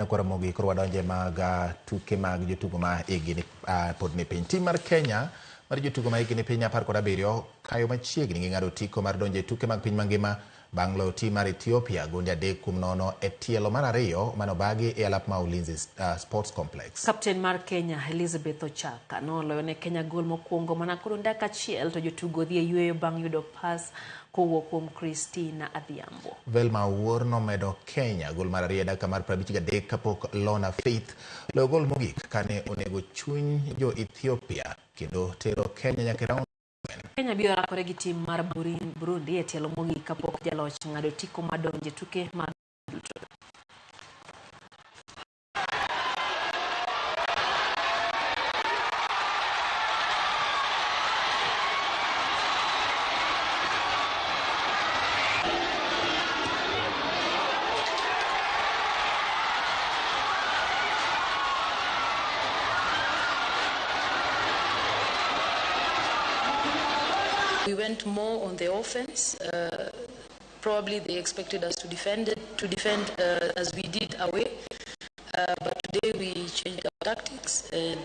Nyakwar koro wadonje mag tuke mag jotugo ma higni pod ni piny. Tim mar Kenya mar jotugo ma higni piny 17 kayo machiegni gi ng'ado otiko mar donjo e tuke mag piny mangima bang' loyo tim mar Ethiopia gonde 3-0 e tielo mar ariyo manobagi e alap ma Ulinzi Sports Complex. Kapten mar Kenya Elizabeth Ochaka noloyo ne Kenya gol mokwongo mana kod dakika achiel to jotugo dhi e yueyo bang' yudo pas kowuok kuom Christina Adhiambo. Velma Owuor nomedo Kenya gol mar ariyo e dakika mar 53 kapok Lorna Faith loyo gol mogik kane onego chuny jo Ethiopia kendo tero Kenya nyaka e round. Kenya biro rakore gi tim mar Burundi e tielo mogik kapok jaloch ng'ado otiko mar donjo e tuke mag duto. We went more on the offense. Probably they expected us to defend as we did away. But today we changed our tactics and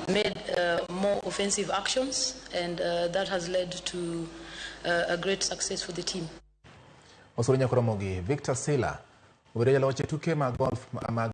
made more offensive actions, and that has led to a great success for the team. Osuru Nyakwar Ramogi, Victor Sila obedo jaloch e tuke mag golf mag